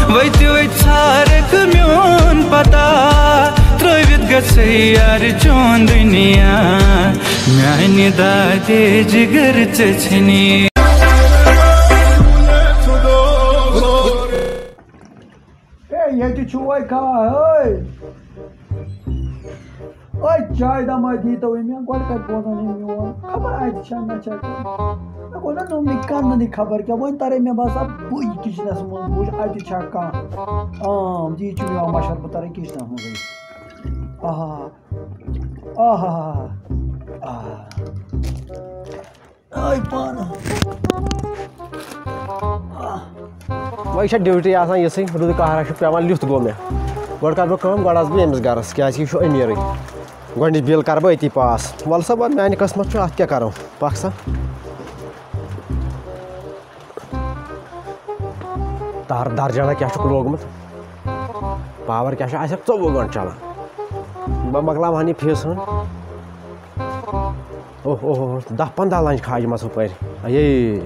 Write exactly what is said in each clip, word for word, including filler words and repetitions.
وتہِ وتہِ ژھارکھ میون پتہ، ترٲوِتھ گژھے یار چون دُنیا، میانہِ دادے جگر ژےٚ ژھٕنی۔ ہے، ییٚتہِ چھُ وۄنۍ کانٛہہ، ہے۔ اوے، چایہِ دما دیٖتو أمۍ، گۄڈٕ کَتہِ بوزان أمۍ میون؟ خبر اَتہِ چھا نہ چھا کانٛہہ۔ مےٚ گوٚو نہ نوٚمنٕے کَننٕے خبر کیٛاہ، وۄنۍ تَرے مےٚ باسان بٕے کِچنَس منٛز وٕچھ، اَتہِ چھا کانٛہہ۔ آ، یی چھُ میون مَشوَرٕ، بہٕ تَرے کِچنَس منٛزٕے۔ آہا، آہا، آہا۔ آے پانہٕ۔ وۄنۍ چھےٚ ڈیوٹی آسان یِژھٕے، روٗدٕ قہرا چھُ پٮ۪وان، لیُتھ گوٚو مےٚ۔ گۄڈٕ کَرٕ بہٕ کٲم، گۄڈٕ آسہٕ بہٕ ییٚمِس گَرَس، کیٛازِکہِ یہِ چھُ أمیٖرٕے۔ گۄڈٕنِچ بِل کَرٕ بہٕ أتی پاس۔ وَلہٕ سا، وَلہٕ میٛانہِ قٕسمَت چھُ، اَتھ کیٛاہ کَرو؟ پَکھ سا۔ تار درجانا کیٛاہ چھُکھ لوگمُت؟ پاور کیٛاہ چھُ؟ آسہِ ہا ژوٚوُہ گٲنٛٹہٕ چلان۔ بہٕ مۄکلاوہن یہِ فیٖس ہن۔ اوہ، اوہ، اوہ، دَہ پنٛداہ لنٛجہِ کھاجہِ مس ہُپٲرۍ۔ اَیے۔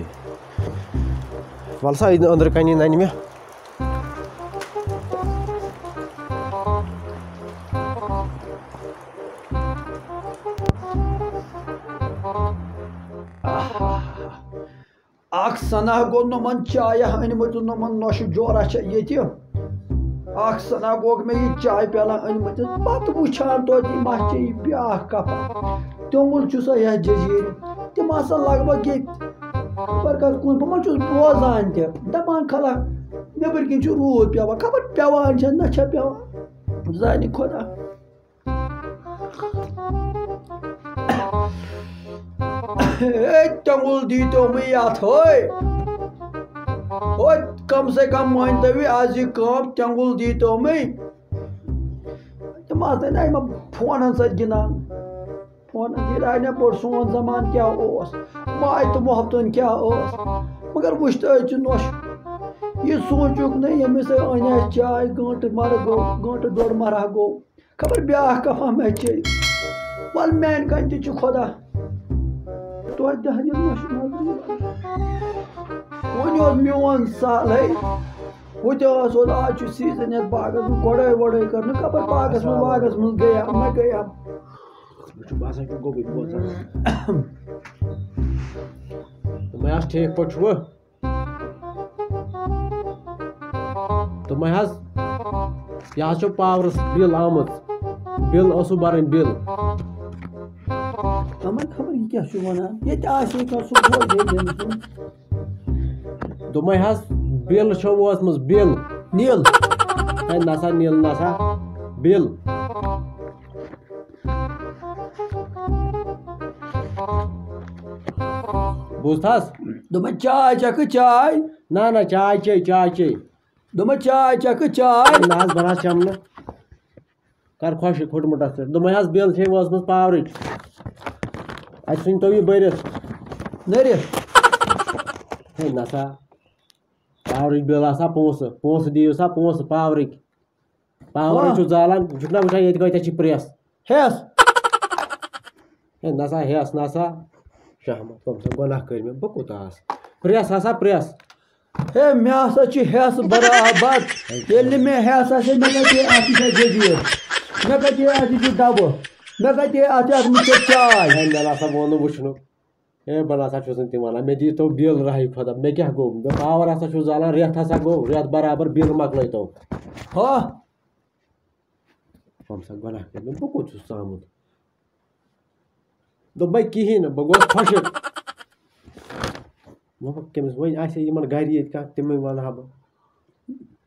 وَلہٕ سا، أنٛدرٕ کَنی نَنہِ مےٚ۔ اکھ سنا گوٚو نوٚمَن چایہ أنمٕژ، نوٚمَن نۄشہِ جورہ چھےٚ ییٚتہِ۔ اکھ سنا گوٚو مےٚ یہِ چاے پیالہ أنمٕژ، پتہٕ وٕچھان توتہِ ما چھےٚ یہِ بیٛاکھ کپا۔ تیوٚمُل چھُ سا یَتھ جٔزیٖرِ۔ تِم آسان لگ بگ ییٚتہِ۔ خبر کَتھ کُن، بہٕ ما چھُس بوزان تہِ۔ دَپان خلق، نیٚبٕرۍ کِنۍ چھُ روٗد پٮ۪وان۔ خبر پٮ۪وان چھا نہ چھا پٮ۪وان، زانہِ خۄدا۔ ہے، تیوٚنٛگُل دیٖتو مےٚ یَتھ، ہے۔ ہے، کم سے کم مٲنۍ تو یہِ آز یہِ کٲم، تیوٚنٛگُل دیٖتو مےٚ۔ تِم آسہٕ نہ یِمن فونن سۭتۍ گِنٛدان۔ فونن ییٚلہِ آے نہ پوٚر سون زمان کیٛاہ اوس، ماے تہٕ محبتن کیٛاہ اوس۔ مگر وٕچھ تہٕ أزۍ چہِ نۄشہِ، یہِ سوٗنٛچُکھ نہٕ، ییٚمِس أنۍ اَسہِ چاے، گٲنٛٹہٕ مرٕ گوٚو، گٲنٛٹہٕ ڈوٚڈ مرٕ ہا گوٚو۔ خبر بیٛاکھ کفا مےٚ چے۔ وَلہٕ میٛانہِ کَنہِ تہِ چھُ خۄدا۔ توتہِ دَہنہِ مَشہِ منٛز۔ وۄنۍ اوس میون سہلٕے۔ ہُہ تہِ اوس، اوس، آز چھُ سیٖزن یَتھ باغَس منٛز، گۄڈَے وۄڈَے کٔر نہٕ۔ خبر باغَس منٛز، باغَس منٛز گٔیَم، نہ گٔیَم۔ مےٚ چھُ باسان، یہِ چھُ گوٚبُے بوزان۔ دوٚپمَے، آز ٹھیٖک پٲٹھۍ چھُوٕ؟ دوٚپمَے حظ، یہِ حظ چھُ پاورَس بِل آمٕژ، بِل ٲسٕو بَرٕنۍ، بِل۔ تَمَے خبر یہِ کیٛاہ چھُ وَنان، ییٚتہِ آسہِ ہے کانٛہہ سُہ بوزِ ہے تٔمۍ سُنٛد۔ دوٚپمَے حظ، بِل چھو وٲژمٕژ، بِل۔ نیٖل۔ ہے نسا نیٖل نسا، بِل۔ بوٗزتھس؟ دوٚپمَے، چاے چَکھٕ چاے؟ نہ، نہ، چاے چے، چاے چے۔ دوٚپمَے، چاے چَکھٕ چاے؟ نہ حظ، بہٕ نہ حظ چَمہٕ نہٕ۔ کر خۄش یہِ کھوٚٹمُت اَتھ پٮ۪ٹھ۔ دوٚپمَے حظ، بِل چھے وٲژمٕژ پاورٕچ۔ اَسہِ ژھٕنۍ تو یہِ بٔرِتھ۔ نٔرِتھ؟ ہے نسا، پاورٕچ بِل آسان پونٛسہٕ، پونٛسہٕ دِیِو سا پونٛسہٕ پاورٕکۍ۔ پاورٕے آ۔ چھُ زالان، یہِ چھُکھ نہ وٕچھان ییٚتہِ کۭتیٛاہ چھِ پرٛٮ۪س؟ ہٮ۪س۔ ہے نسا ہٮ۪س نسا، شہمت، کم سا گۄناہ کٔرۍ مےٚ، بہٕ کوٗتاہ آسہٕ؟ پرٛٮ۪س ہسا پرٛٮ۪س۔ ہے، مےٚ ہسا چھِ ہٮ۪س برابر۔ ییٚلہِ نہٕ مےٚ ہٮ۪س آسہِ ہے، مےٚ کَتہِ اَتھ یہِ چھا جٔزیٖر؟ مےٚ کَتہِ اَتھ یہِ چھُ ڈَبہٕ؟ مےٚ کَتہِ اَتھ یہِ اَتھ منٛز چھےٚ چاے؟ ہے، مےٚ نہ سا ووٚن نہٕ وٕچھنُک۔ ہے، بہٕ نہ سا چھُس نہٕ تِم وَنان۔ مےٚ دِیِو تو بِل راہی خۄدا۔ مےٚ کیٛاہ گوٚو؟ مےٚ پاوَر ہسا چھُ زالان، رٮ۪تھ ہسا گوٚو، رٮ۪تھ برابر بِل مۄکلٲے تو۔ ہا؟ کم سا گۄناہ کٔرۍ مےٚ، بہٕ کوٚت چھُس ژامُت؟ دوٚپمَے کِہیٖنۍ نہٕ، بہٕ گوس خۄشِک۔ وۄنۍ کٔمِس، وۄنۍ آسہِ ہے یِمَن گَرِ ییٚتہِ کانٛہہ، تِمَے وَنہٕ ہا بہٕ۔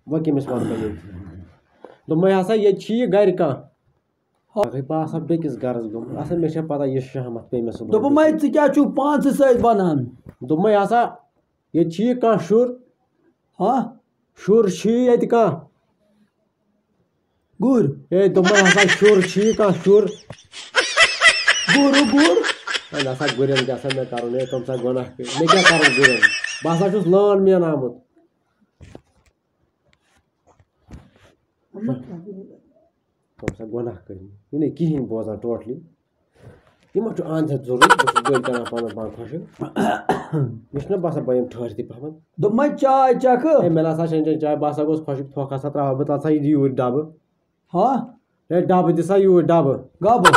وۄنۍ کٔمِس وَنہٕ بہٕ ییٚتہِ؟ دوٚپمَے ہسا، ییٚتہِ چھِ یہِ گَرِ کانٛہہ۔ ہا۔ اَگَے بہٕ آسہٕ ہا بیٚکِس گَرَس گوٚمُت۔ اَصٕل، مےٚ چھےٚ پَتہ یہِ شہمت پیٚیہِ مےٚ صُبحَن۔ دوٚپمَے، ژٕ کیٛاہ چھُکھ پانسٕے سۭتۍ وَنان؟ دوٚپمَے ہسا، ییٚتہِ چھِ یہِ کانٛہہ شُر۔ ہا؟ شُر چھِ ییٚتہِ کانٛہہ۔ گُر۔ ہے، دوٚپمَے ہسا شُر چھُ یہِ کانٛہہ شُر۔ گُر، گُر۔ ہے، نہ سا گُرٮ۪ن کیٛاہ سا مےٚ کَرُن، ہے، تِم سا گۄناہ کٔرۍ۔ مےٚ کیٛاہ کَرُن گُرٮ۪ن؟ بہٕ ہسا چھُس لٲن مین آمُت۔ تِم سا گۄناہ کٔرۍ۔ یہِ نہٕ کِہیٖنۍ بوزان totally۔ یہِ ما چھُ اَنٛد ہٮ۪تھ ضروٗرت؟ بہٕ چھُس گٔلۍ کَران پَنُن پان خۄشٕک۔ مےٚ چھُنہ باسان بہٕ یِمہٕ ٹھٔہر تہِ پہمتھ۔ دوٚپمَے چاے چَکھٕ۔ ہے، مےٚ نہ سا چھَنہٕ چٮ۪نۍ چاے، بہٕ ہسا گوس خۄشک، تھۄکھ ہسا ترٛاوہا بہٕ، تَتھ سا یہِ یوٗرۍ ڈَبہٕ۔ ہا؟ ہے، ڈَبہٕ دِ سا یوٗرۍ، ڈَبہٕ۔ گَبہٕ؟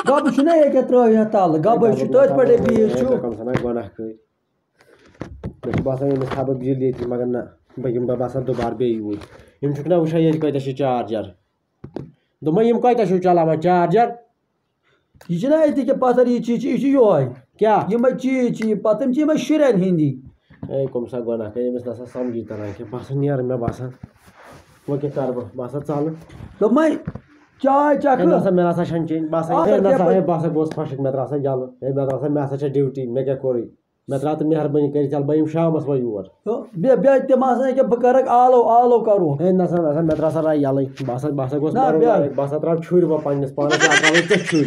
گَبہٕ چھُنہ ییٚکیٛاہ ترٛٲوِتھ تَلہٕ، گَبَے چھُ تٔتھۍ پٮ۪ٹھَے بِہِتھ چھُ۔ کَم سا نہ گۄناہ کٔرۍ۔ مےٚ چھُ باسان، ییٚمِس تھاوٕ بہٕ بِل ییٚتہِ، مگر نہ، بہٕ یِمہٕ، بہٕ باسان دُبارٕ بیٚیہِ یوٗرۍ۔ یِم چھِکھ نہ وٕچھان ییٚتہِ کۭتیٛاہ چھِ چارجر؟ دوٚپمَے، یِم کۭتیٛاہ چھِو چلاوان چارجر؟ یہِ چھِنہ أتی کہِ پَتھر، یہِ چیٖز چھِ، یہِ چھِ یِہوٚے۔ کیٛاہ؟ یِمَے چیٖز چھِ یِم پَتہٕ، تِم چھِ یِمَے شُرٮ۪ن ہِنٛدی۔ اے، کَم سا گۄناہ کَرِ، أمِس نہ سا سَمجھی تَران کینٛہہ۔ بہٕ ہسا نیرٕ، مےٚ باسان، وۄنۍ کیٛاہ کَرٕ بہٕ؟ بہٕ ہسا ژَلہٕ۔ دوٚپمَے، چاے ہے، چَکھٕ۔ نہ سا، مےٚ نہ سا چھَنہٕ چیٚنۍ۔ بہٕ ہسا، آ، ہے، نہ سا، یَپٲرۍ۔ ہے، بہٕ ہسا گوس خۄشک، مےٚ ترٛاو سا یَلہٕ۔ ہے، مےٚ ترٛاو سا، مےٚ ہسا چھےٚ ڈیوٹی، مےٚ کیٛاہ کوٚرُے؟ مےٚ ترٛاو تہٕ مہربٲنی کٔرِتھ یَلہٕ، بہٕ یِمہٕ شامَس وۄنۍ یور۔ ہیو، بیٚہہ، بیٚہہ، تِم آسَن ییٚکیٛاہ، بہٕ کَرَکھ آلو، آلو کَرو۔ ہے، نہ سا، نہ سا، مےٚ ترٛاو سا راے یَلَے۔ بہٕ ہسا، بہٕ ہسا گوس نہ، مَرُن بیٚہہ۔ لایق۔ بہٕ ہسا ترٛاوٕ چھُرۍ وۄنۍ پنٛنِس پانَس، یا ترٛاوَے ژےٚ چھُرۍ۔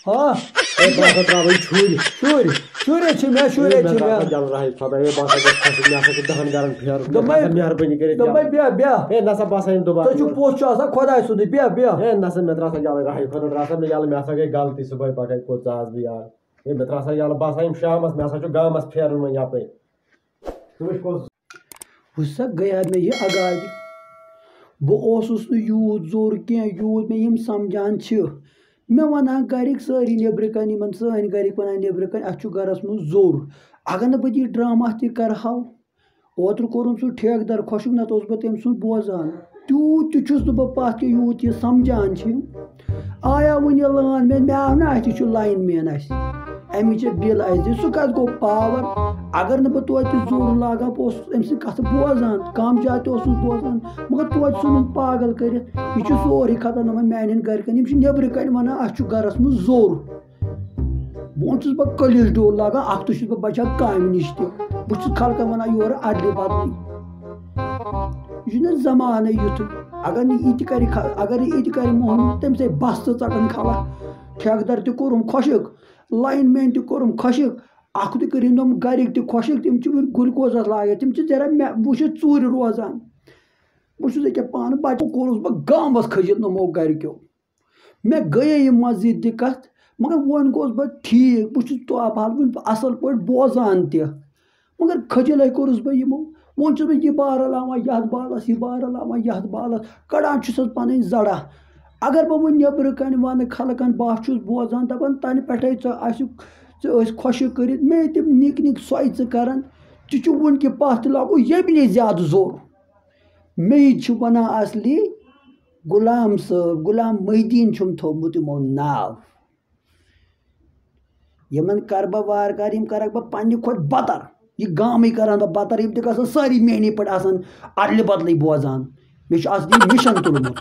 ہاں؟ ہے، بہٕ ہسا ترٛاوَے چھُرۍ۔ شُرۍ، شُرۍ چھِ مےٚ، شُرۍ ہے، چھِ مےٚ ترٛاو مےٚ۔ سا یَلہٕ راہی خۄدا، ہے، بہٕ ہسا گوس خۄشِک، مےٚ ہسا چھِ دَہَن گَرَن پھیرُن۔ مےٚ دوٚپمَے، ترٛاو سا مہربٲنی کٔرِتھ دوٚپمَے، یَلہٕ۔ بیٚہہ، بیٚہہ۔ ہے، نہ سا، بہٕ ہسا یِمہٕ دُبارٕ تۄہہِ چھُو یور۔ پوٚز چھُ آسان خۄداے سُنٛدُے، بیٚہہ، بیٚہہ۔ ہے، نہ سا، مےٚ ترٛاو سا یَلہٕ راہی خۄدا، ترٛاو سا مےٚ یَلہٕ، مےٚ ہسا گٔے غلطی، صُبحٲے پَگہٲے کوٚت ژاس بہٕ یار۔ ہے، مےٚ ترٛاو سا یَلہٕ، بہٕ ہسا یِمہٕ شامَس، مےٚ ہسا چھُ گامَس پھیرُن وۄنۍ یَپٲرۍ۔ ژٕ وٕچھ کۄس۔ وٕچھ سا، گٔیے مےٚ یہِ اَگادِ۔ بہٕ اوسُس نہٕ یوٗت زوٚر کینٛہہ، یوٗت مےٚ یِم سَمجھان چھِ۔ مےٚ وَنان گَرِکۍ سٲری نیٚبرٕ کَنۍ، یِمَن سٲنۍ گَرِکۍ وَنان نیٚبرٕ کَنۍ، اَسہِ چھُ گَرَس منٛز زوٚر۔ اگر نہٕ بہٕ یہِ ڈرٛاما تہِ کَرٕ ہاو، اوترٕ کوٚرُم سُہ ٹھیکہٕ دَر خۄشک، نَتہٕ اوسُس بہٕ تٔمۍ سُنٛد بوزان۔ تیوٗت تہِ چھُس نہٕ بہٕ پَتھ کہِ یوٗت یہِ سَمجھان چھِ۔ آیا وُنہِ لٲن مین؟ مےٚ آو نہٕ اَتھِ، یہِ چھُ لایِن مین اَسہِ۔ اَمِچ چھےٚ بِل اَسہِ دِنۍ۔ سُہ کَتہِ گوٚو پاوَر؟ اگر نہٕ بہٕ توتہِ تہِ زوٚر لاگہٕ ہا، بہٕ اوسُس أمۍ سٕنٛز کَتھٕ بوزان، کَم زیادٕ تہِ اوسُس بوزان، مگر توتہِ ژھُنُن پاگل کٔرِتھ۔ یہِ چھُ سورُے ختم۔ دوٚپمَن میٛانٮ۪ن گَرِکٮ۪ن، یِم چھِ نیٚبرٕ کَنۍ وَنان، اَسہِ چھُ گَرَس منٛز زوٚر۔ بہٕ چھُس پَتہٕ کٔلیٖل ڈوٗر لاگان، اَکھ تہٕ چھُس بہٕ بَچان کامہِ نِش تہِ۔ بہٕ چھُس خلقَن وَنان یورٕ اَدلہِ بدلٕے۔ یہِ چھُنہٕ زمانَے یُتھُے۔ اگر نہٕ یہِ تہِ کَرِ خ-، اگر نہٕ یہِ تہِ کَرِ موٚہنیوٗ، تٔمِس ہے بَس تہٕ ژَٹَن خلق۔ ٹھیکہٕ دَر تہِ کوٚرُم خۄشِک، لایِن مین تہِ کوٚرُم خۄشِک، اَکھ تہِ کٔرِن تِم گَرِکۍ تہِ خۄشِک، تِم چھِ وٕنہِ گلوکوزَس لاگان، تِم چھِ ذرا مےٚ وٕچھِتھ ژوٗرِ روزان۔ بہٕ چھُس ییٚکیٛاہ پانہٕ بَچہٕ، کوٚرُس بہٕ گامَس کھٔجِتھ نوٚمو گَرِکیو۔ مےٚ گٔیے یہِ مَزٕ یہِ دِقت، مگر وۄنۍ گوس بہٕ ٹھیٖک، بہٕ چھُس توپہٕ حال وٕنہِ اَصٕل پٲٹھۍ بوزان تہِ، مگر کھٔجِلَے کوٚرُس بہٕ یِمو۔ وۄنۍ چھُس بہٕ یہِ بار رلاوان یَتھ بالَس، یہِ بار رلاوان یَتھ بالَس، کَڑان چھُسَس پَنٕنۍ زَڑا۔ اگر بہٕ وۄنۍ نیٚبرٕ کَنۍ وَنہٕ خلقَن، بہٕ ہا چھُس بوزان، دَپان، "تَنہٕ پٮ۪ٹھَے ژٕ آسہِ، ژٕ ٲسۍ خۄشِک کٔرِتھ، مے تِم نِکۍ نِکۍ سۄے ژٕ کَران، ژٕ چھُ وٕنہِ کہِ پَتھ تہِ لاگو ییٚمہِ نِش زیادٕ زوٚر۔" مے چھِ وَنان اَصلی غلام صٲب، غلام محی الدین چھُم تھوٚومُت یِمو ناو۔ یِمن کرٕ بہٕ وارٕ کارٕ، یِم کرکھ بہٕ پننہِ کھۄتہٕ بدتر۔ یہِ گامٕے کرن بہٕ بدتر، یِم تہِ گژھن سٲری میٛانی پٲٹھۍ آسن ادلہِ بدلٕے بوزان۔ مےٚ چھُ اصلی مِشن تُلمُت۔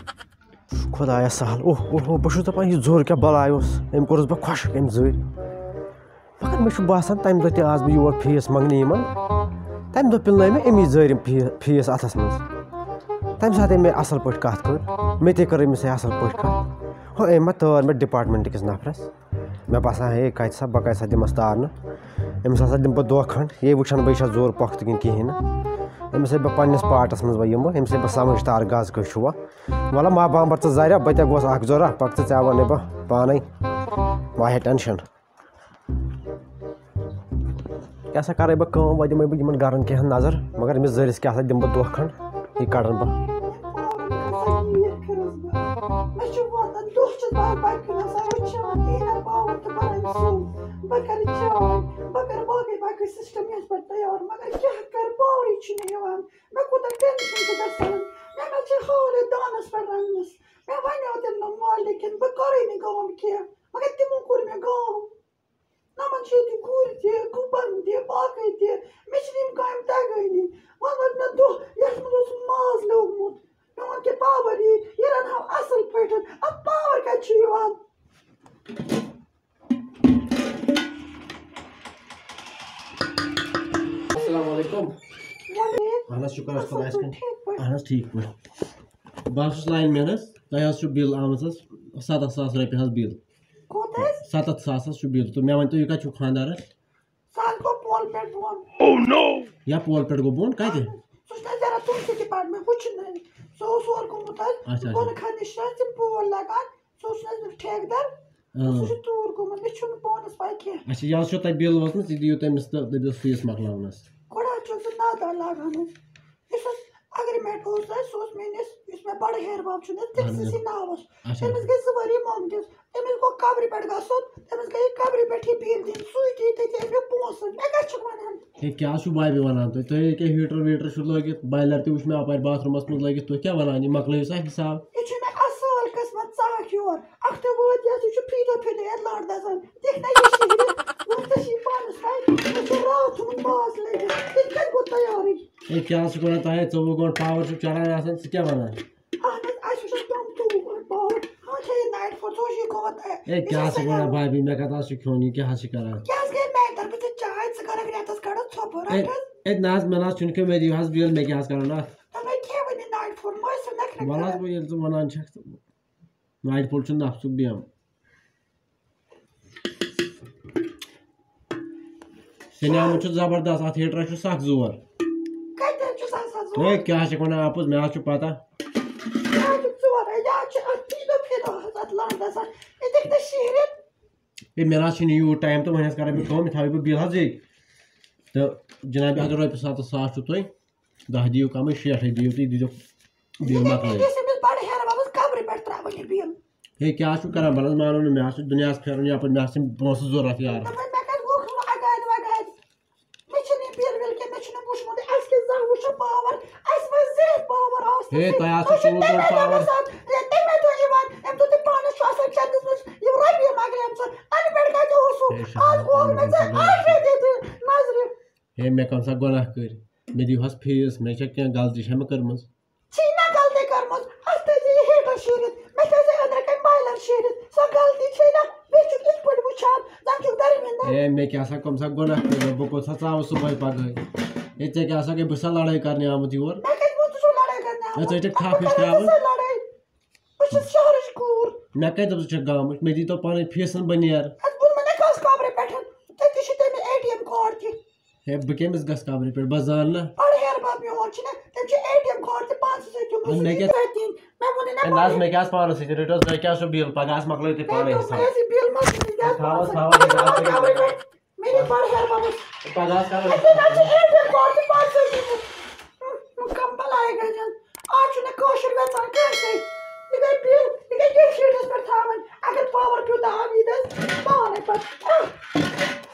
خۄدایا سہل، اوہ، اوہ، اوہ، بہٕ چھُس دَپان، یہِ زوٚر کیٛاہ بلاے اوس؟ أمۍ کوٚرُس بہٕ خۄشک، أمۍ زٔرۍ۔ مگر مےٚ چھُ باسان، تَمہِ دۄہ تہِ آس بہٕ یور فیٖس منٛگنہِ یِمَن، تَمہِ دۄہ پِلنٲے مےٚ أمی زٲرِم فی-، فیٖس اَتھَس منٛز۔ تَمہِ ساتہٕ أمۍ مےٚ اَصٕل پٲٹھۍ کَتھ کٔر، مےٚ تہِ کٔر أمِس سۭتۍ اَصٕل پٲٹھۍ کَتھ۔ ہُہ، أمۍ ما تٲر مےٚ ڈِپارٹمٮ۪نٛٹ کِس نفرَس۔ مےٚ باسان، ہے، کَتہِ سا، بہٕ کَتہِ سا دِمَس تارنہٕ؟ أمِس ہسا دِمہٕ بہٕ دۄہ کھنٛڈ، یے وٕچھَن بہٕ، یہِ چھا زوٚر پۄختہٕ کِنہٕ کِہیٖنۍ نہٕ۔ أمِس ہے بہٕ پنٛنِس پاٹَس منٛز وۄنۍ یِمہٕ بہٕ، أمِس ہے بہٕ سَمٕجھ تار گَز کٔہۍ چھُ وۄنۍ۔ وَلہٕ ما بامبَر ژٕ زَریا، بہٕ تہِ گوس اَکھ زوٚرا، پَکھ ژٕ، ژےٚ وَنَے بہٕ پانَے، وۄنۍ ہے ٹٮ۪نشَن۔ کیٛاہ سا کَرَے بہٕ کٲم، وۄنۍ دِمَے بہٕ یِمَن گَرَن کینٛہہ نظر، مگر أمِس زٔرِس کیٛاہ سا دِمہٕ بہٕ دۄہ کھنٛڈ، یہِ کَڑَن بہٕ۔ مےٚ چھُ واتان، دۄہ چھُس بہٕ بَچہِ کُن آسان وٕچھان، یی نہ پاوَر تہٕ بَنان سیُن۔ بہٕ کَرٕ چاے، بہٕ کَرٕ باقٕے باقٕے سِسٹَم یَتھ پٮ۪ٹھ تیار، مگر کیٛاہ کَرٕ، پاورٕے چھُنہٕ یِوان۔ مےٚ کوٗتاہ ٹٮ۪نشَن چھُ گژھان۔ مےٚ ما چھِ حالٕے دانَس پٮ۪ٹھ رَننَس۔ مےٚ وَنیو تٔمۍ دوٚپ مالِکَن، بہٕ کَرٕے نہٕ کٲم کینٛہہ، مگر تِمو کوٚر مےٚ کٲم۔ نَمَن چھِ ییٚتہِ گُرۍ تہِ، گُپَن تہِ، باقٕے تہِ۔ مےٚ چھِنہٕ یِم کامہِ تَگٲنی۔ وۄنۍ ووت مےٚ دۄہ، یَتھ منٛز اوس ماز لیومُت۔ مےٚ ووٚن کہِ پاوَر یی، یہِ رَنہٕ ہاو اَصٕل پٲٹھۍ۔ اَدٕ پاوَر کَتہِ چھُ یِوان؟ السلام علیکم۔ وعلیکم۔ اہن حظ، شُکر حظ اَصٕل خۄدایَس پٲٹھۍ، کُن۔ ٹھیٖک پٲٹھۍ۔ اہن حظ، ٹھیٖک پٲٹھۍ۔ بہٕ حظ چھُس لایِن مین حظ۔ تۄہہِ حظ چھُ بِل آمٕژ حظ، سَتَتھ ساس رۄپیہِ حظ بِل۔ کوٗتاہ حظ؟ سَتَتھ ساس حظ چھُ بِل۔ تہٕ مےٚ ؤنۍ تو، یہِ کَتہِ چھُو خانٛدار حظ؟ سُہ حظ گوٚو پول پٮ۪ٹھ بۄن۔ Oh no! یا پول پٮ۪ٹھ گوٚو بۄن؟ کَتہِ؟ سُہ چھُنہٕ حظ نیران تُہٕنٛدسٕے ڈِپارٹمٮ۪نٛٹ، ہُہ چھُنہٕ۔ سُہ اوس ہورٕ گوٚمُت حظ، اچھا، اچھا۔ بۄنہٕ کھَنہِ نِش چھِ حظ تِم پول لَگان، سُہ اوس نہٕ حظ ٹھیکہٕ دَر۔ اۭں۔ سُہ چھُ ژوٗر گوٚمُت، مےٚ چھُنہٕ پانَس پَے کینٛہہ۔ اچھا، یہِ حظ چھو تۄہہِ بِل وٲژمٕژ، یہِ دِیِو تٔمِس تہٕ دٔپِو فیٖس مۄکلاونَس۔ گۄڈٕ حظ چھُس بہٕ نادان لاگان حظ۔ یُس حظ اگریمنٹ اوس اَسہِ، سُہ اوس میٲنِس، یُس مےٚ بڑٕ ہیہَر باب چھُ نہ، تٔمۍ اہن سٕنٛدۍ حظ۔ ناوَس۔ اچھا۔ تٔمِس گٔے زٕ ؤری مۄمتِس۔ تٔمِس گوٚو قبرِ پٮ۪ٹھ گژھُن، تٔمِس گٔے یہِ قبرِ پٮ۪ٹھ یہِ بِل دِنۍ، سُے دِیہِ تٔتی أمۍ مےٚ پونٛسہٕ۔ مےٚ کَتہِ چھُکھ وَنان؟ ہے، کیٛاہ چھُ بابی وَنان تُہۍ؟ تُہۍ ییٚکیٛاہ ہیٖٹر ویٖٹر چھُ لٲگِتھ، بایلر تہِ وٕچھ مےٚ اَپارِ باتھ روٗمَس منٛز لٲگِتھ، تُہۍ کیٛاہ وَنان؟ یہِ مۄکلٲیِو سا حِساب۔ یہِ چھُ مےٚ اَصٕل قٕسمت، ژٕ اَکھ یور، اَکھ تہِ وٲتۍ یَتھ، یہِ چھُ فیٖدو فیٖدو یَتھ لَڑ دَزان۔ دِکھ نہ یہِ شِہرِتھ، وۄنۍ ژےٚ چھِ پانَس تام، مےٚ چھُ راتھ تھوٚمُت ماز لٲگِتھ، تیٚلہِ کَتہِ گوٚو تیارٕے؟ ہے، کیٛاہ چھُکھ وَنان تۄہہِ؟ ژوٚوُہ گٲنٛٹہٕ پاور چھُ چَلان آسان، ژٕ کیٛاہ وَنان؟ اہن حظ، اَسہِ وٕچھ اَتھ تِم ژوٚوُہ گٲنٛٹہٕ پاور۔ ہاں، کھیٚیِو نایِٹ فوڈ، سُہ چھُ یہِ گوٚمُت، اے، یہِ چھُ کیٛاہ چھُ سٮ۪ٹھاہ وَنان بابی؟ مےٚ کَتھ حظ چھُ کھیوٚن یہِ؟ کیٛاہ حظ چھِ کَران؟ کیٛاہ حظ گٔے میٛانہِ طرفہٕ ژےٚ چاے؟ ژٕ کَرَکھ رٮ۪تَس کَڑَکھ ژھۄپہٕ، اے، رَٹ حظ۔ اے، نہ حظ، مےٚ نہ حظ چھُنہٕ کھیوٚن، مےٚ دِیِو حظ بِل، مےٚ کیٛاہ حظ کَرُن اَتھ؟ تَوَے کھے وۄنۍ یہِ نایِٹ فوڈ، مٔہ ٲسِو نَکھرٕ وَلہٕ حظ، کَران۔ وۄنۍ ییٚلہِ ژٕ وَنان چھَکھ تہٕ نایِٹ فوڈ چھُنہٕ نَفسُک بیٚہم۔ سِنیٛامُت چھُ زبردست، اَتھ ہیٖٹرَس چھُ سَکھ زور۔ کَتہِ حظ چھُس آسان زور؟ ہے، کیٛاہ چھَکھ وَنان اَپُز؟ مےٚ حظ چھُ پَتہ۔ یہِ حظ چھُ ژور، یہِ حظ چھُ اَتھ فیٖدو فیٖدو حظ اَتھ لَنٛڈ آسان۔ یہِ دِکھ نہٕ شیٖرِتھ۔ ہے، مےٚ نہ حظ چھُنہٕ یوٗت ٹایم تہٕ وۄنۍ حظ کَرَے بہٕ کٲم، یہِ تھاوَے بہٕ بِل حظ ییٚتہِ۔ تہٕ جِناب، اگر رۄپیہِ سَتَتھ ساس چھُو تۄہہِ، دَہ دِیِو کَمٕے، شیٹھٕے دِیِو تُہۍ، دِیِو بِل مۄکلٲیِتھ۔ یُس أمِس بَڑٕ ہیہَر بَبَس قبرِ پٮ۪ٹھ ترٛاوان یہِ بِل۔ ہے، کیٛاہ چھُو کَران؟ بَلہٕ حظ مانو نہٕ، مےٚ حظ چھُ دُنیاہَس پھیرُن یَپٲرۍ، مےٚ حظ چھِ پونٛسہٕ ضوٚرَتھ یارٕ۔ دَپان، مےٚ کَتہِ گوٚو ہُہ اَگادِ وَگادِ؟ مےٚ چھُنہٕ یہِ بِل وِل کینٛہہ، مےٚ چھُنہٕ وٕچھمُتٕے، اَسہِ کیٛاہ زانٛہہ وٕچھو پاوَر؟ اَسہِ وۄنۍ زِہِتھ پاوَر آو ہے، تۄہہِ آسہِ تۄہہِ چھُو ژوٚوُہ گٲنٛٹہٕ تَمہِ دۄہ پاوَر۔ آسان، ہے، تَمہِ دۄہ یِوان، اَمہِ دۄہ تہِ پانَس چھُ آسان ژےٚ دِژمٕژ یِم رۄپیہِ مۄکلیمژٕ، اَنہِ پٮ۪ٹھ کَتہِ اوسُکھ؟ ہے، شُکُر آز گوٚو نہٕ مےٚ ژےٚ خۄدایَس کُن۔ اَکھ رۄپیہِ تہِ نظرِ۔ ہے، مےٚ کَم سا گۄناہ کٔرۍ؟ مےٚ دِیِو حظ فیٖس، مےٚ چھےٚ کینٛہہ غلطی چھےٚ مےٚ کٔرمٕژ؟ چھی نہ غلطی کٔرمٕژ، اَتھ تھٲیزِ یہِ ہیٖٹر شیٖرِتھ، مےٚ تھٲیزِ أنٛدرٕ کَنۍ بایلَر شیٖرِتھ، سۄ غلطی چھے نہ، بیٚیہِ چھُکھ یِتھ پٲٹھۍ وٕچھان، زَن چھُکھ درمِندر۔ ہے، مےٚ کیٛاہ سا کوٚم سا گۄناہ کٔرمٕژ؟ بہٕ کوٚت سا ژاوُس صُبحٲے پَگہٲے؟ ہے، ژےٚ کیٛاہ سا گٔے؟ بہٕ چھُسا لڑٲے کرنہِ آمُت یور؟ مےٚ کَتہِ ووٚن ژٕ چھُکھ لڑٲے کرنہِ ہے، آمُت؟ ژٕ ہے چھَکھ اَتھ تھپھ منٛز ہِش کَران ژٕ ترٛاوان۔ سۄ لڑٲے؟ بہٕ چھَس شہرٕچ کوٗر۔ مےٚ کَتہِ دوٚپ ژٕ چھَکھ گامٕچ؟ مےٚ دیٖتو پَنٕنۍ فیٖسَن بٔنیر۔ اَتھ ووٚن مےٚ نہ کٲنٛسہِ قبرِ پٮ۪ٹھ، تٔتی چھُ تٔمِس اے ٹی ایم کارڈ تہِ۔ ہے، بہٕ کٔمِس گژھٕ قبرِ پٮ۪ٹھ؟ بہٕ زانہٕ نہ۔ بڑٕ ہیہَر بب میون چھُ نہ، تٔمۍ چھُ اے ٹی ایم کارڈ تہِ پانسٕے سۭتۍ تھوٚمُت، اَدٕ سُہ مےٚ چھُ کیٛاہ؟ تٔتی۔ مےٚ ووٚنُے نہ ہے، نہ حظ، پانَے۔ مےٚ کیٛاہ آسہِ پانَس سۭتۍ؟ رٔٹِو حظ، تۄہہِ کیٛاہ چھُو بِل؟ پگاہ آسہِ مۄکلٲیِو تُہۍ مےٚ پانَے دوٚپ، حِساب۔ مےٚ ٲسۍ یہِ بِل منٛز، مےٚ کیٛاہ آسہِ تھاو حظ، پانَس تھاو حظ، سۭتۍ؟ یہِ کیٛاہ آسہِ مےٚ پانَس سۭتۍ؟ مےٚ یہِ بڑٕ ہیہَر ببَس۔ پگاہ آسہِ کَرُن۔ اَسہِ نہ چھُ اے ٹی ایم کارڈ تہِ پانسٕے سۭتۍ۔ کم بلاے گٔے زن۔ آز چھُنہٕ کٲشُر وٮ۪ژھان کٲنٛسے۔ یہِ گٔے بِل، یہِ گٔے ییٚتھۍ شیٖٹس پٮ۪ٹھ تھاوٕنۍ۔ اگر پاور پیوٚو دَہَن، یہِ دَزِ پانَے پتہٕ۔